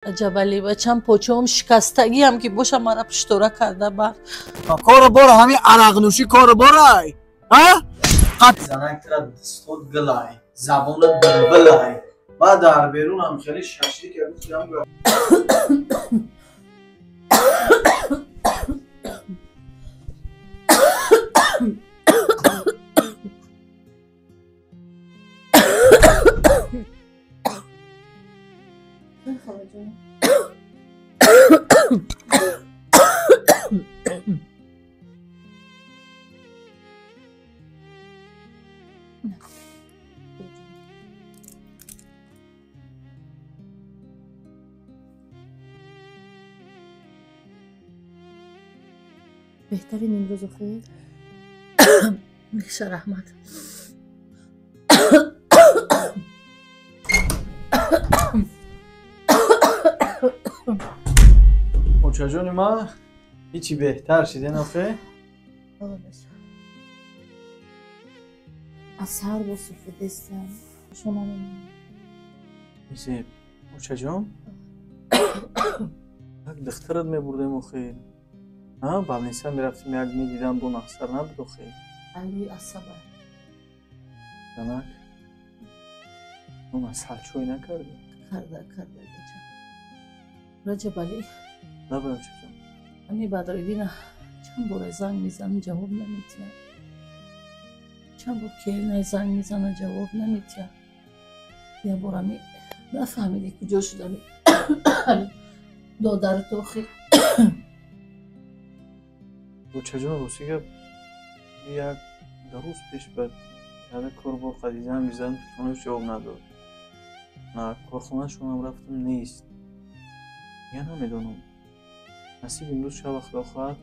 Ҷабали бачам почаам шикастагиам ки боша мара пуштора карда бар. Кору бора ҳами арақнӯшӣ кору борай. Ҳа? Занак тра дастот гилай, забонат булбулай. Баъд дар берунам хеле шашлик гуфтам. Беҳтарин имрӯз охир? Меша раҳмат. Очаҷони ман ҳичи беҳтар шиден охе? Аз сар бо суфидестам. Шумо намедонам. Зеб, очаҷон? Як духтарат мебурдем охе. Балниса мерафтем, як медидам, ду нақсар набуд охе. Ай рӯи асаба. Занак, он асалчой накардӣ? Карда, карда, бача. Раҷабалӣ. Лабай, очаҷон. Ами Бадриддина чанд бора занг мезанам, ҷавоб намедиҳад. Чанд бор келинай занг мезанад, ҷавоб намедиҳад. Як бор ами нафаҳмидӣ куҷо шуд ами додарат охир. Очаҷон, рости гап, як рӯз пеш ба яда корбор қади занг мезадам, телефонаш ҷавоб надод. На корхонашонам рафтам, нест. Я намедонам. Насиб имрӯз шава худо хоҳад,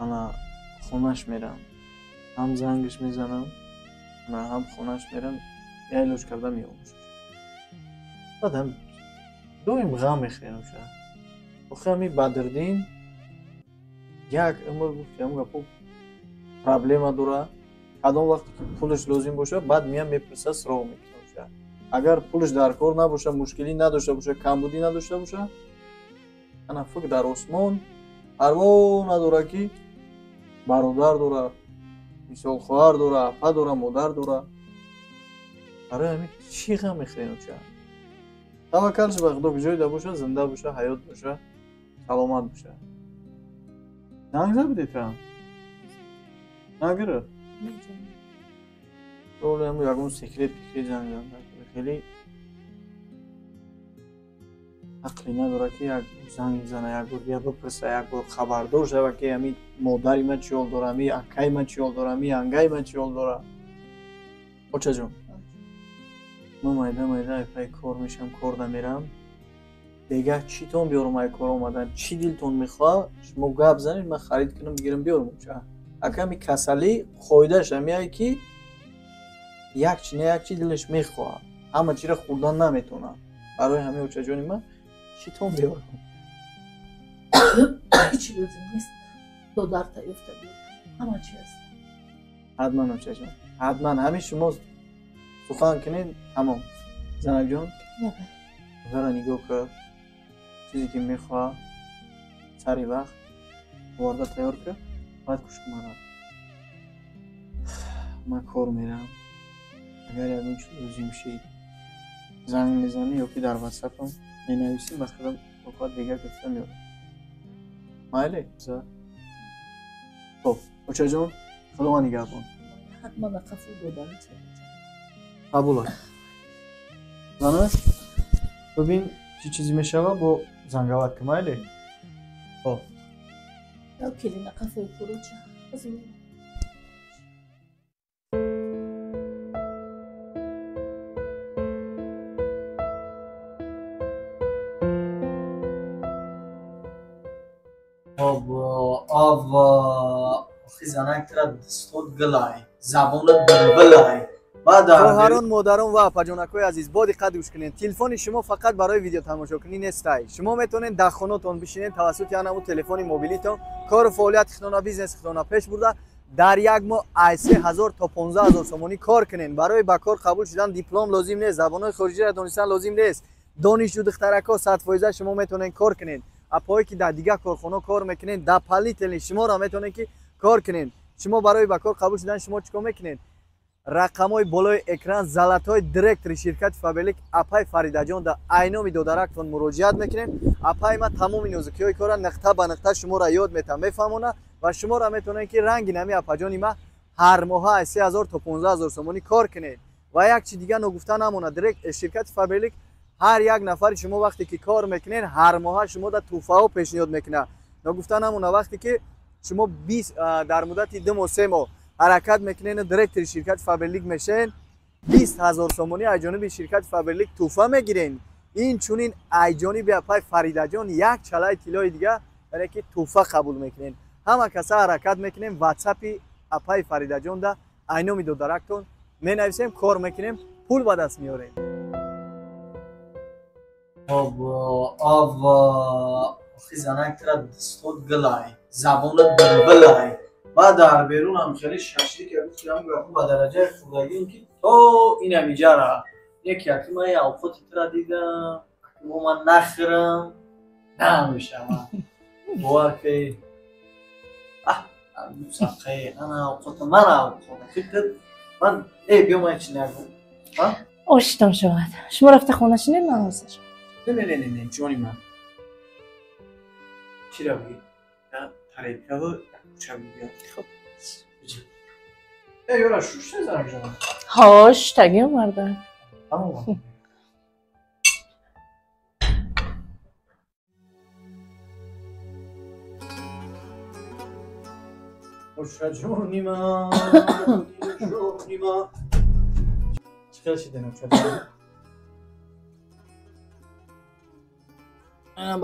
ана хонаш мерам. Ҳам зангаш мезанам, ана ҳам хонаш мерам, я илоҷ карда меём. Баъд ҳам доим ғам мехӯрем оча. Охир ҳами Бадриддин як умр гуфти ҳам гапо проблема дора. Кадом вақте ки пулаш лозим боша, баъд меям мепурса, суроғ мекунам оча. Агар пулаш дар кор набоша, мушкилӣ надошта боша, камбудӣ надошта боша, ана фикр дар осмон парво надора ки бародар дора, мисол хоҳар дора, апа дора, модар дора. Барои ҳамин чӣ ғам мехӯрем оча? Таваккалш ба Худо, ҷойда боша, зинда боша, ҳаёт боша, саломат боша. Занг забудед ҳам? Нагирифт? Оле ягон секрет пикрет занг зад. Хеле ақле надора ки як занг бизана, як бор бия бипурса, як бор хабардор шава ки ами модари ман чӣ ҳол дора, ами акаи ман чӣ ҳол дора, ами ангаи ман чӣ ҳол дора. Очаҷон, ман майда майда ай пай кор мешам, кор намерам. Бегаҳ читон биёрам ай кор омадан, чӣ дилтон мехоҳад, шумо гап занед, ман харид кунам, бигирам биёрам оча. Аками касалӣ қоидааш ҳамияе ки як чи не як чи дилаш мехоҳад, ҳама чиро хӯрдан наметавонад. Барои ҳамин очаҷони ман читон биёрам? Ҳеҷ лозим нест. Додарта ёфта биёр. Ҳама чи ҳаст. Ҳатман очаҷон, ҳатман. Ҳамин шумо сухан кунед, тамом. Занакҷон, модарро нигоҳ кар, чизе ки мехоҳад сари вақт оварда тайёр кар, баъд гӯш кун мана. Ман кор мерам. Агар ягон чиз лозим шид, занг мезанӣ ё ки дар ватсапам менависӣ, ман худам тоқат дигар гирифта меорам. Майли? Хоб, очаҷон, Худованд нигаҳбон. Ҳатман қафо додарат. Қабул аст. Зана, бибин чӣ чизе мешава, бо зангават ки, майли? Хоб. Ё келина қафои фурӯча. Ава, охи занак тра дастот гилай, забонат булбулай. Хоҳарон, модарон ва апаҷонакҳои азиз, бо диққат гӯш кунед. Телефони шумо фақат барои видеотамошокунӣ нестай. Шумо метавонед дар хонатон бишинед, тавассути анаму телефони мобилитон кору фаъолияти худона, бизнеси худона пеш бурда, дар як моҳ аз 3000 то 15000 сомонӣ кор кунед. Барои ба кор қабул шудан диплом лозим нест, забонҳои хориҷиро донистан лозим нест. Донишҷӯ духтарако 100% шумо метавонед кор кунед. Апое ки дар дигар корхона кор мекунед, дополнительно шуморо метавонед ки кор кунед. Шумо барои ба кор қабул шудан шумо чикор мекунед? Рақамҳои болои экран золотой директори ширкати Фаберлик апай Фаридаҷон дар айноми додарактон муроҷиат мекунед. Апай ма тамоми нозукиҳои кора нуқта ба нуқта шуморо ёд метам, мефаҳмона ва шуморо метавонед ки ранги нами апаҷони ма ҳар моҳа аз 3000 то 15000 сомонӣ кор кунед. Ва як чи дига ногуфта намонад, ширкати Фаберлик ҳар як нафари шумо вақте ки кор мекунед, ҳар моҳа шумо дар тӯҳфаҳо пешниҳод мекунад. Ногуфта намонад, вақте ки шумо дар муддати 2 моҳ 3 моҳ ҳаракат мекунед, директори ширкати Фаберлик мешавед, 20000 сомонӣ аз ҷониби ширкати Фаберлик тӯҳфа мегиред. Инчунин аз ҷониби апай Фаридаҷон як чалаи тиллои дига, яъне ки тӯҳфа қабул мекунед. Ҳама каса ҳаракат мекунем, ватсапи апай Фаридаҷон да айноми додарактон менависем, кор мекунем, пул ба даст меорем. Ава, охи занак тра дастот гилай, забонат булбулай. Баъд дар берунам хеле шашлик гуфтам, гапу ба дараҷаи хурдагием ки то инам иҷара. Яке аки ман авқоти тра дидам, аки мо ман нахӯрам, намешавам. Бовар ки саққаи ана авқота, ман авқота. Фикр ман биё ман чи нагӯ. Оштам шавад. Шумо рафта хона шинед, ман ҳозир. Не, не, не, не, ҷони ман. Чира бигӣ? Тарелкаву куча бигӣ. Хуб. Ёра, шуш незанам ҷонам. Ҳо, шуштагӣ омарда. Тамом. Ошаҷони ман, ҷони ман. Чӣ хел шидем, ошаҷон?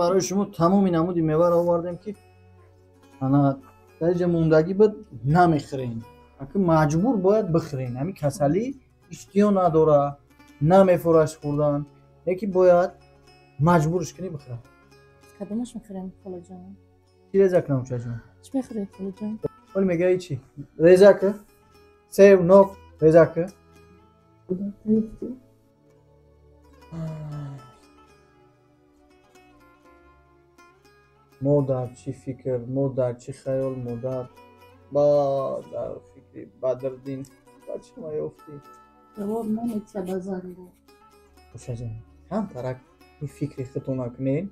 Барои шумо тамоми намуди меваро овардем ки ана дар инҷа мондагӣ буд, намехӯрем. Аки маҷбур бояд бихӯрем. Ҳамин касалӣ иштиҳо надора, намефураш хӯрдан, яки бояд маҷбурш кунӣ бихӯрад. Кадомаш мехӯрем, холаҷон? Чӣ реза кунам, чаҷон? Чӣ мехӯред, холаҷон? Оли мегаи чӣ? Реза ки? Сев, нок, реза ки? Модар чӣ фикр, модар чӣ хаёл, модар ба дар фикри Бадриддин ба чӣ ма ёфтӣ? Ҷавоб наметия ба занг. Бошаҷон, камтарак ин фикри худто накунед.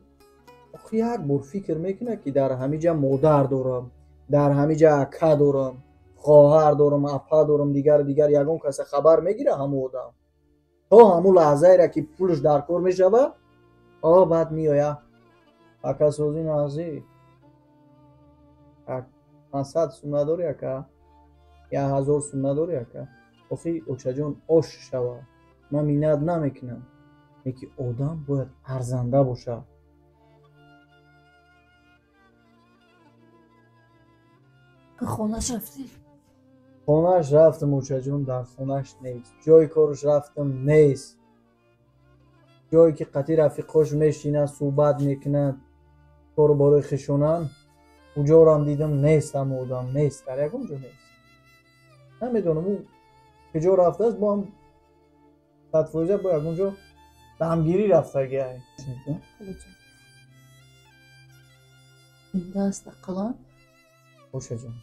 Охи як бор фикр мекунад ки дар ҳамин ҷа модар дорам, дар ҳамин ҷа ака дорам, хоҳар дорам, апа дорам, дигару дигар ягон каса хабар мегира ҳамун одам. То ҳамун лаҳзаеро ки пулш дар кор мешавад, баъд меояд. Ака созӣ нағзӣ. 500 сум надорӣ ака? 1000 сум надорӣ ака? Охи очаҷон ош шава. Ман миннат намекунам. Леки одам бояд арзанда бошад. Хонаш рафтӣ? Хонаш рафтам очаҷон, дар хонаш нест. Ҷои корш рафтам нест. Ҷое ки қатъи рафиқош мешинад, суҳбат мекунад, кору борои хешонан, уҷорам дидам нест, ҳама одам нест, дар ягон ҷо нест. Намедонам ӯ куҷо рафтааст, бо ҳам 100% бо ягон ҷо дамгирӣ рафтагиай. Зинда аст ақаллан? Бошаҷон,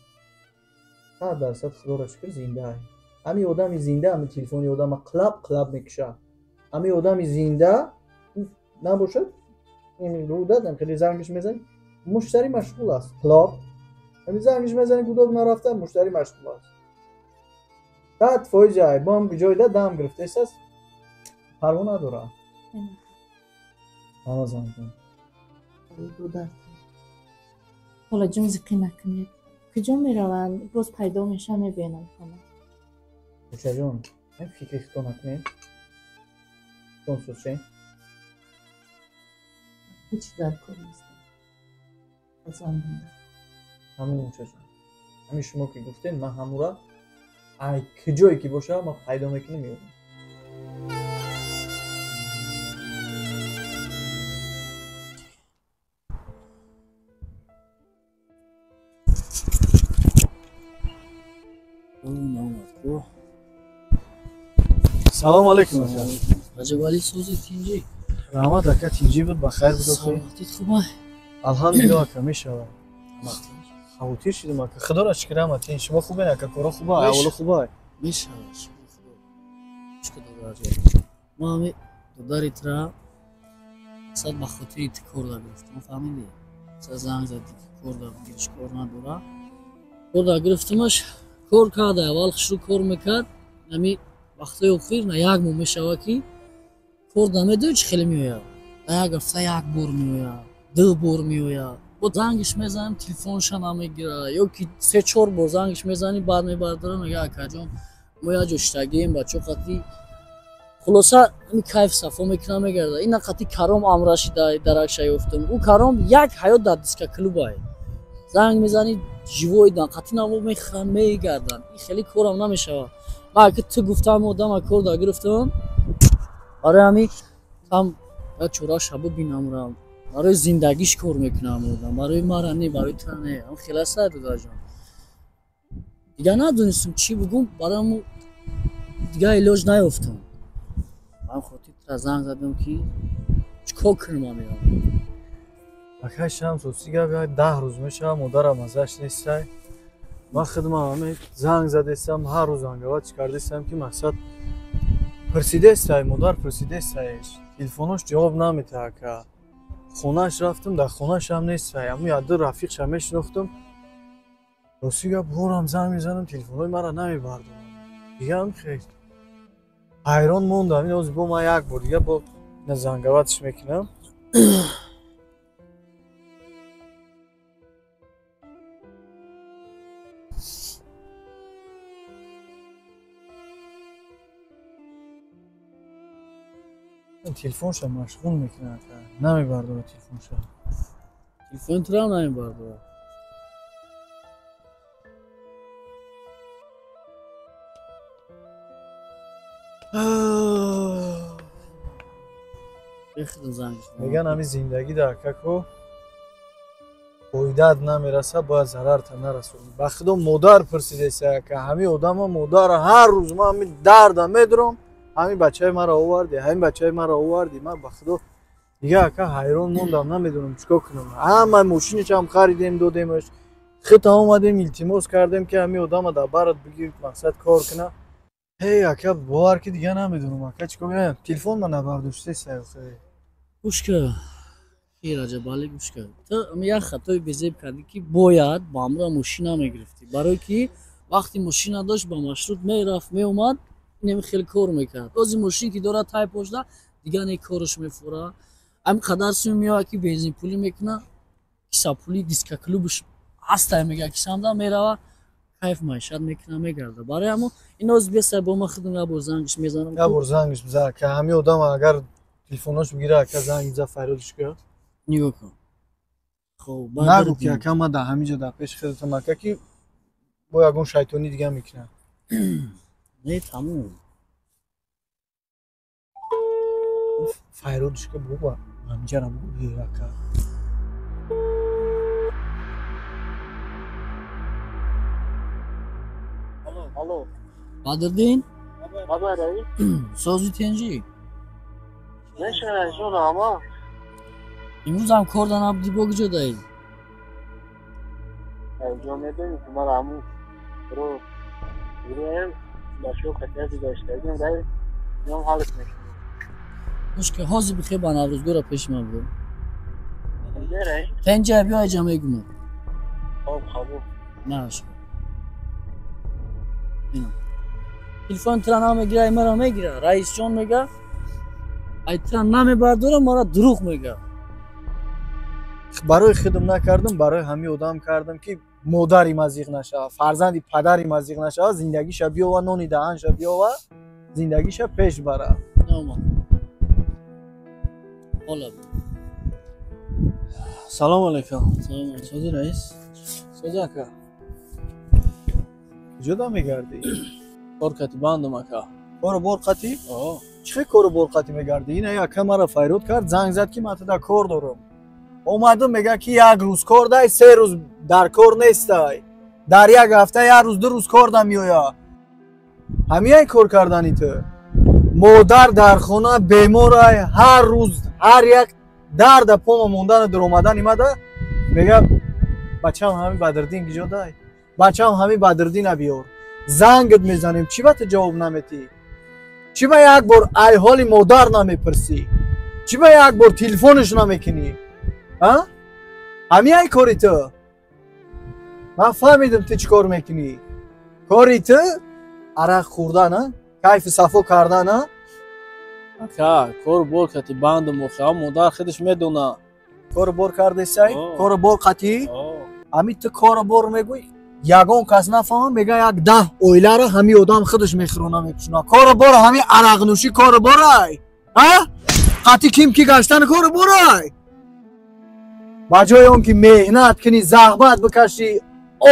100% худоро шукр зиндаай. Ҳамин одами зинда ҳамин телефони одама қилаб қилаб мекушад. Ҳамин одами зинда набошад, рӯдад, хеле зангиш мезанӣ, муштарӣ машғул аст. Қилоб ҳамин зангиш мезанӣ, гудок нарафта, муштарӣ машғул аст. 100% ай бо ҳам ҷойда дам гирифтааст, парво надорад. Ҳама занг. Холаҷон, зиқӣ накунед. Куҷо мераванд? Боз пайдо мешаванд, мебинам хона. Бошаҷон, фикри худто накунед. Сосче? Ҳеҷ дар кор нест. Азон бинда. Ҳамин очаҷон. Ҳамин шумо ки гуфтед, ман ҳамура ай куҷое ки бошад, ман пайдо мекунам, меёбам. Салом алейкум. Раҷабалӣ, сӯзи тинҷӣ? Раҳмат ака, тинҷӣ буд, ба хайр буд. Саломатит хуба? Алҳамдулиллоҳ ака, мешавад. Хавотир шудем ака. Худоро шукр, раҳмат. Шумо хубен ака, коро хуба, аҳволо хуба? Мешавад, шукр Худо. Шукр додарҷон. Мо ҳами додари тра мақсад ба хотири ту кор да гирифтам, фаҳмидӣ? Са занг задӣ ки кор да бигириш, кор надора. Кор да гирифтамаш, кор карда, аввал хушрӯ кор мекард, ҳами вақтҳои охир на як моҳ мешавад ки кор да медони чӣ хеле меояд. На як ҳафта як бор меояд, ду бор меояд. Бо зангиш мезанем, телефонша намегирад, ё ки се-чор бор зангиш мезанӣ, баъд мебардора, мега акаҷон, мо як ҷо шитагием, бачо қати. Хулоса ҳами кайф сафо мекунам, мегардад. Ина қати Каром амраши даракша ёфтам. Ӯ Каром як ҳаёт дар дискоклубае. Занг мезанӣ, живой дан, қати наво мехӯранд, мегарданд. Ин хеле корам намешавад. Ман ака ту гуфтам, одама кор да гирифтам. Барои ҳами там як чораша бибинам рам. Барои зиндагиш кор мекунам одам. Барои мара не, барои ту не. Ҳам хеласа дадаҷон. Дигар надонистам чӣ бугум, барои ҳамун дигар илоҷ наёфтам. Ман хотир тра занг задам ки чикор кунам амирам. Акай Шамс, рости гап як 10 рӯз мешавад, модарам азаш нестай. Ман хидмам ҳаме занг задестам, ҳар рӯз зангаватш кардестам ки мақсад пурсидестай, модар пурсидестай. Телефонош ҷавоб наметаҳад ака. Хонааш рафтам, дар хонаашам нестай. Ҳамун як ду рафиқша мешинохтам. Рости гап борам занг мезанам, телефонҳои маро намебардорад. Дигарам хел ҳайрон мондам. Ин ҳозир бо ман як бор дига бо зангаватш мекунам. Телефонша машғул мекунад, намебардорад телефонша. Телефон тура намебардорад. Меган ҳами зиндагӣ дар акако фоидаат намераса, бояд зарарта нарасонӣ. Ба худо модар пурсидеса ака, ҳами одама модара ҳар рӯз ман ҳами дарда медорам, ҳамин бачаи маро оварди, ҳамин бачаи маро оварди. Ман ба худо дига ака ҳайрон мондам, намедонам чикор кунам. Ҳама мошинашам харидем, додемаш. Хита омадем, илтимос кардем ки ҳамин одама дар барат бигир, мақсад кор куна. Эй ака, бовар ки дига намедонам ака чикор кунам. Телефон ман набардоштеса. Гӯш кун, ки Раҷабалӣ, гӯш кун. Ту як хатои безеб кардӣ ки бояд ба ҳамроҳ мошина мегирифтӣ. Барое ки вақти мошина дошт ба маршрут мерафт, меомад, инами хеле кор мекард. Ози мошин ки дорад тай пошда, дигар не кораш мефура. Ҳамин қадар сум меояд ки бензинпулӣ мекуна, кисапулӣ дискоклубаш ҳастай, мега кисамда мерава, кайф маишат мекуна, мегарда. Барои ҳамон ин оз бесай бо ман худам як бор зангиш мезанам. Як бор зангиш бизан ака, ҳамин одам агар телефонош бигира ака, занг бизан, фарёдш кун. Нигоҳ кун. Хоб, нагӯ ки ака ман дар ҳамин ҷо дар пеши худатам ака, ки бо ягон шайтонӣ дига мекунам. Не, тамом. Фарёдш кун, бугӯ ҳаминҷара бугӯ ака. Алло. Бадриддин? Бабай раис. Сози тенҷӣ? Мешавад, ҷон, ама. Имрӯзам кор да набудӣ, бо куҷо даӣ? Ҷо медонӣ ки ман ҳамун ро гирем, бачаҳо қатъияти доштагим, раис, ҷон ҳалт мекунам. Гӯш ки ҳозир бихе ба Наврӯзгора пеши ман биё. Раис? Тенҷа биё, айҷа мегумам. Хоб, қабул. Наша. Телефон тура намегира, маро мегира. Раисҷон мега, ай тура намебардора, маро дурӯғ мега. Барои хидм накардам, барои ҳамин одам кардам ки модари ма зиқ нашавад, фарзанди падари ма зиқ нашавад, зиндагиша биёва, нони даҳанша биёва, зиндагиша пеш барад. Салом алейкум. Салом алейкум. Сози раис? Сози ака. Куҷо да мегардӣ? Кор кати бандам ака. Кору бор қати? О. Чӣ хел кору бор қати мегардӣ? Ин ака маро файрод кард, занг зад ки ман туда кор дорам. Омадам, мега ки як рӯз кор дай, се рӯз дар кор нестай. Дар як ҳафта як рӯз, ду рӯз кор да меояд. Ҳамияй кор кардани ту. Модар дар хона беморай, ҳар рӯз Ҳар як дарда пома мондану дуромадан имада мега бачам ҳами Бадриддин киҷо дай? Бачам ҳами Бадриддина биёр. Зангат мезанем, чӣ ба ту ҷавоб наметӣ? Чӣ ба як бор ай ҳоли модар намепурсӣ? Чӣ ба як бор телефонш намекунӣ? А? Ҳами ай кори ту? Ман фаҳмидам ту чӣ кор мекунӣ. Кори ту арақ хӯрдан, а? Кайфу сафо кардан, а? Ака, кору бор кати бандам охи, модар худаш медона. Кору бор кардесай? Кору бор қатӣ? Ҳами ту кору бор мегӯй, ягон кас нафаҳмам, мега як 10 оиларо ҳами одам худаш мехӯрона мепӯшона. Кору бор ҳами арақнӯшӣ кору борай? А? Қатӣ ким ки гаштан кору борай? Ба ҷои он ки меҳнат кунӣ, заҳмат бикашӣ,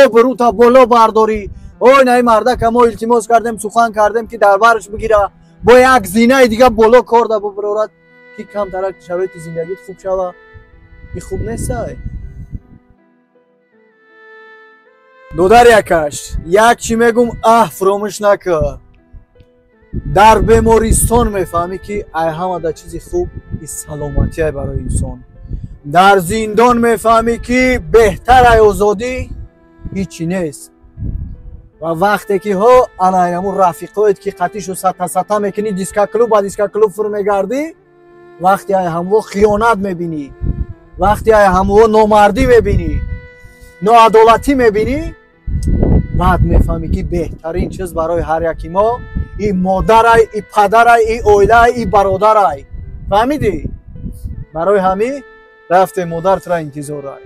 обрӯта боло бардорӣ. Ой, наи мардака мо илтимос кардем, сухан кардем ки дар барш бигира, бо як зинаи дига боло кор да бубарорад, ки камтарак шароити зиндагит хуб шава. И хуб нестай. Додари акаш, як чӣ мегум, аҳ фуромӯш накӣ. Дар бемористон мефаҳмӣ ки ай ҳамада чизи хуб и саломатие барои инсон. Дар зиндон мефаҳмӣ ки беҳтар ай озодӣ ҳичи нест. Ва вақте ки ҳо ана айнаму рафиқоет ки қатишу сата-сата мекунӣ, дискоклуб ба дискоклуб фур мегардӣ, вақте ай ҳамво хиёнат мебинӣ, вақте ай ҳамво номардӣ мебинӣ, ноадолатӣ мебинӣ, баъд мефаҳмӣ ки беҳтарин чиз барои ҳар яки мо и модарай, и падарай, и оилай, и бародарай. Фаҳмидӣ? Барои ҳамин рафте модар тура интизорай.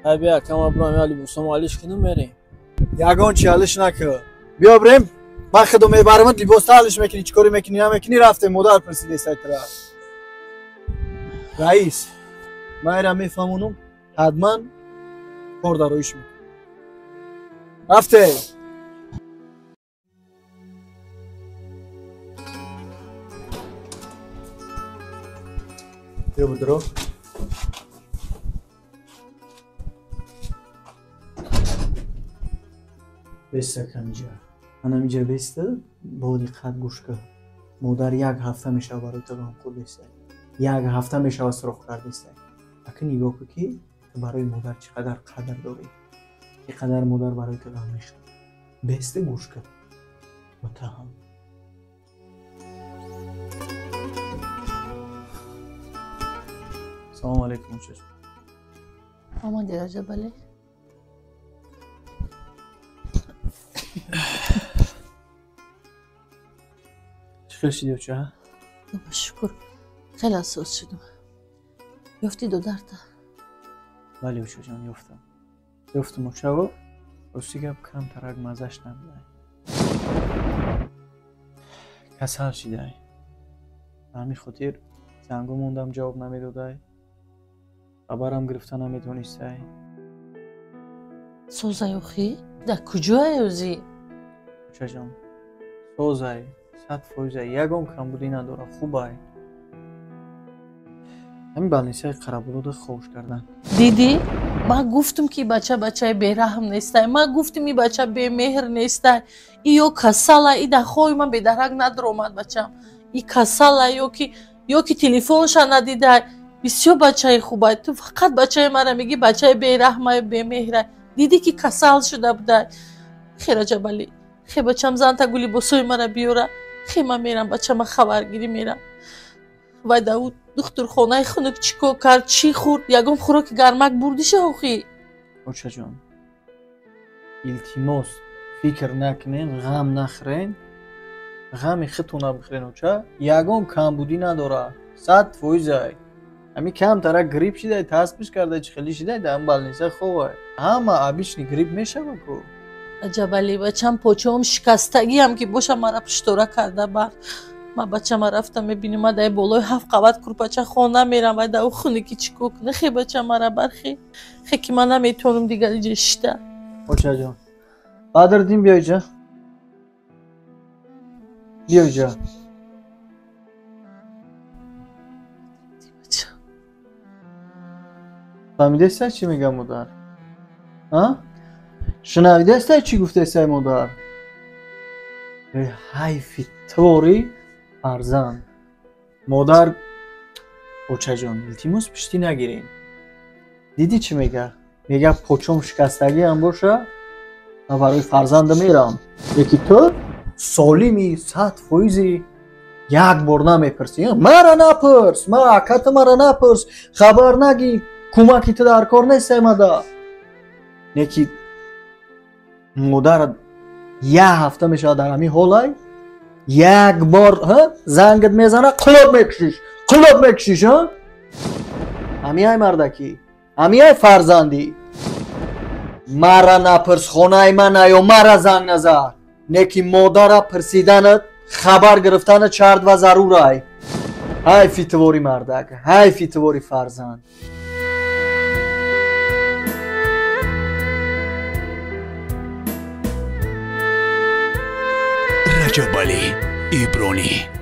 Ай бия, кама бирам я либосам алиш кунам мерем. Ягон чи алиш накӣ. Биё бирем, ман худо мебарамат, либоста алиш мекунӣ, чӣ корӣ мекунӣ, намекунӣ, рафте модар пурсидесай тура. Раис, ман ира мефаҳмонам, ҳатман кор дароиш мекунам. Рафте. Биё будро. Беста камиҷа. Анамиҷа беста, бо диққат гӯш кун. Модар як ҳафта мешава барои ту ғамхӯр бестай. Як ҳафта мешава суроғ кардестай. Ака нигоҳ кун ки ту барои модар чӣ қадар қадр дорӣ. Чӣ қадар модар барои ту ғам мехӯрад. Беста гӯш кун. Муттаҳам. Салому алайкум, чиз. Омади, Раҷабалӣ? Чӣ хел шидӣ, оча? Ба шукр, хеле асос шудам. Ёфтӣ додарта? Бале, очаҷон, ёфтам. Ёфтам, очаво. Рости гап камтарак маззаш набудай. Касал шидай. Ба ҳамин хотир занго мондам, ҷавоб намедодай. Хабарам гирифта наметонистай. Созай охӣ? Дар куҷое ӯзӣ? Очаҷон, созай, 100%, ягон камбудӣ надора, хубай. Ҳамин балнисаи Қарабулода ховуш кардан. Дидӣ? Ман гуфтам ки бача бачаи бераҳм нестай. Ман гуфтам и бача бемеҳр нестай. И ё касала, и дар хои ман бедарак надромад бачам. И касала ё ки телефонша надидай. Бисёр бачаи хубай. Ту фақат бачаи мара мегӣ бачаи бераҳмай, бемеҳрай. Дидӣ ки касал шуда будай. Хе Раҷабалӣ, хе бачам занта гули босои мара биёра. Хе ман мерам бачама хабаргирӣ мерам. Вай дар ӯ духтурхонаи хунук чӣ кор кард, чӣ хӯрд, ягон хӯроки гармак бурдиша охӣ? Очаҷон, илтимос, фикр накунен, ғам нахӯрен, ғами худтона бихӯрен, оча. Ягон камбудӣ надора, 100%. Ҳами камтарак грипп шидай, таспиш кардай, чӣ хелӣ шидай, дар ҳам балниса ховай. Ҳама обични грипп мешава ку. Раҷабалӣ, бачам почаом шикастагиам ки боша мара пуштора карда бар. Ман бачама рафтам мебинем, ман дар болои 7 қабат курпача хона мерам, вай дар ӯ хунуки чӣ кор кунад? Хе бача мара бархе. Хе ки ман наметавонам дигар иҷа шита. Очаҷон, Бадриддин биё иҷа. Биё иҷа. Фаҳмидестай чӣ мегӯям модар? А? Шунавидестай чӣ гуфтестай модар? Ҳайфи тори фарзанд. Модар Очаҷон, илтимос пиштӣ нагирен. Дидӣ чӣ мега? Мега почом шикастагиам боша, ман барои фарзанда мерам. Леки ту солими 100%, як бор намепурсӣ. Мара напурс, ма аката мара напурс, хабар нагир, кӯмаки ту дар кор нест аймада. Неки модарат як ҳафта мешавад дар ҳамин ҳолай, як бор зангат мезана, қулоб мекушиш, қулоб мекушиш. Ҳамиай мардакӣ, ҳамиай фарзандӣ. Мара напурс, хонаи ман наё, мара занг назар. Неки модара пурсиданат, хабар гирифтанат шарт ва зарурай. Ҳай фитвори мардак, ҳай фитвори фарзанд. Раҷабалӣ Ибронӣ.